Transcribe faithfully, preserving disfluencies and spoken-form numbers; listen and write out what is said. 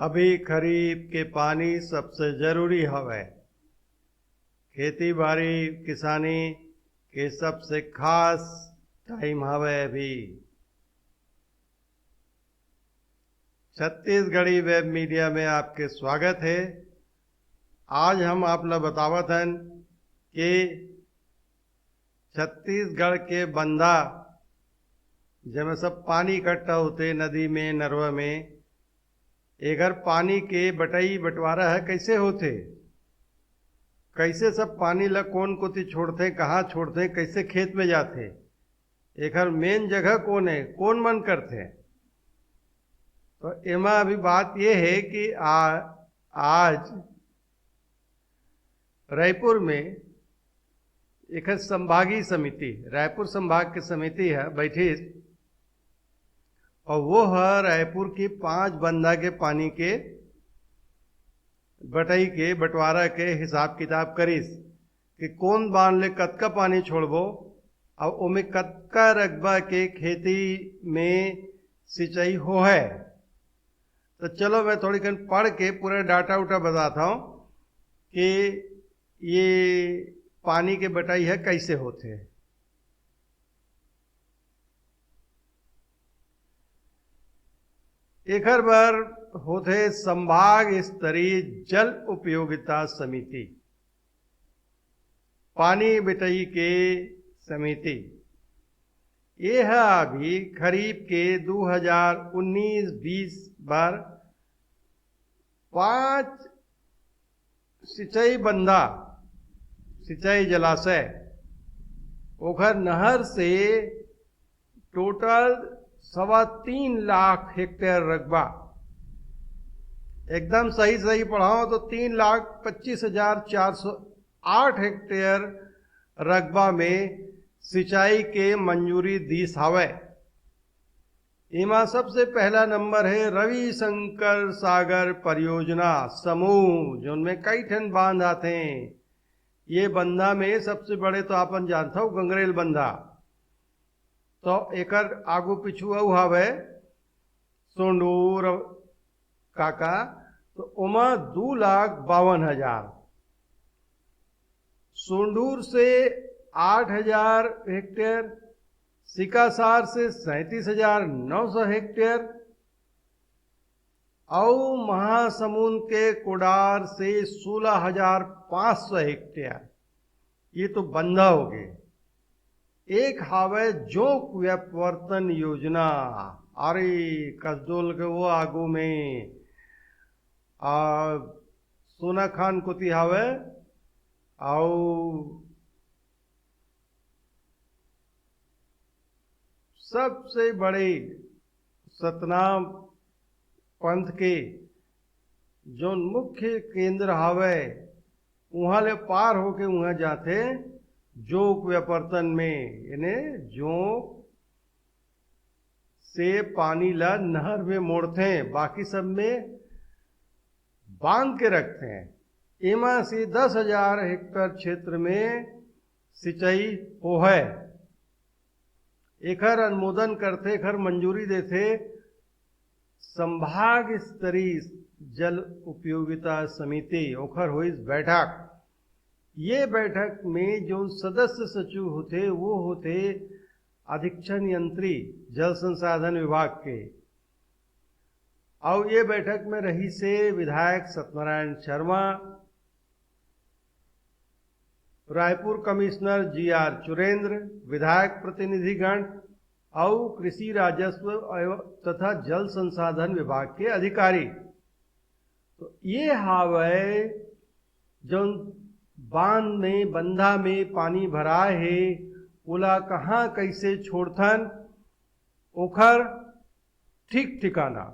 अभी खरीफ के पानी सबसे जरूरी हवय। खेती बाड़ी किसानी के सबसे खास टाइम हवय अभी। छत्तीसगढ़ी वेब मीडिया में आपके स्वागत है। आज हम आप ला बतावत हन कि छत्तीसगढ़ के बंदा, जेमे सब पानी इकट्ठा होथे नदी में, नरवा में, एकर पानी के बटई बंटवारा ह कइसे होथे, कइसे सब पानी ल कोन कोती छोड़थे, कहाँ छोड़थे, कइसे खेत में जाथे, एकर मेन जगह कोन हे, कोन मन करथे। तो एमा अभी बात ये हे कि आ, आज रायपुर में एकर संभागीय समिति, रायपुर संभाग के समिति ह बैठिस, अउ वो ह रायपुर के पांच बंदा के पानी के बटई के, बंटवारा के हिसाब किताब करिस कि कोन बांध ले कतका पानी छोड़बो, अउ ओमे कतका रकबा के खेती में सिंचाई होहय। तो चलो, मैं थोड़ी कन पढ़ के पूरा डाटा उटा बताता हूँ कि ये पानी के बटई ह कइसे होथे। एकर बर होथे संभाग स्तरीय जल उपयोगिता समिति, पानी बटई के समिति। ये ह अभी खरीफ के दू हजार उन्नीस बीस बर पांच सिंचाई बंदा, सिंचाई जलाशय, ओखर नहर से टोटल सवा तीन लाख हेक्टेयर रकबा, एकदम सही सही पढ़ाओ तो तीन लाख पच्चीस हजार चार सौ आठ हेक्टेयर रकबा में सिंचाई के मंजूरी दीस हावय। एमा सबसे पहला नंबर हे रविशंकर सागर परियोजना समूह, जोन में कई ठन बांध आथे। ये बंधा में सबसे बड़े तो आपन जानथव गंगरेल बंधा, तो एकर आगू पीछू अउ हावय सोंडूर काका, तो ओमा दू लाख बावन हजार, सोंडूर से आठ हजार हेक्टेयर, सिकासार से सैंतीस हजार नौ सौ हेक्टेयर, अउ महासमुंद के कोडार से सोलह हजार पांच सौ हेक्टेयर। ये तो बंधा होगे। एक हावय जोंक व्यावर्तन योजना, अरे, कसडोल के वो आगू में, आ, सोनाखान कोती हावय, अउ सबसे बड़े सतनाम पंथ के जोन मुख्य केंद्र हावय, उहाँ ले पार होके उहाँ जाथे जोंक व्यावर्तन में, यानी जोंक से पानी ला नहर में मोड़थे, बाकी सब में बांध के रखथे। एमा से दस हजार हेक्टेयर क्षेत्र में सिंचाई होहय। एखर अनुमोदन करथे, एखर मंजूरी देथे संभाग स्तरीय जल उपयोगिता समिति, ओखर होइस बैठक। ये बैठक में जो सदस्य सचिव होथे, वो होथे अधीक्षण यंत्री जल संसाधन विभाग के। अउ ये बैठक में रहिसे विधायक सत्यनारायण शर्मा, रायपुर कमिश्नर जी आर चुरेंद्र, विधायक प्रतिनिधिगण अउ कृषि, राजस्व एवं तथा जल संसाधन विभाग के अधिकारी। तो ये हावय, जौन बांध में, बंधा में पानी भराए हे, ओला कहाँ कइसे छोड़थन, ओखर ठीक ठिकाना।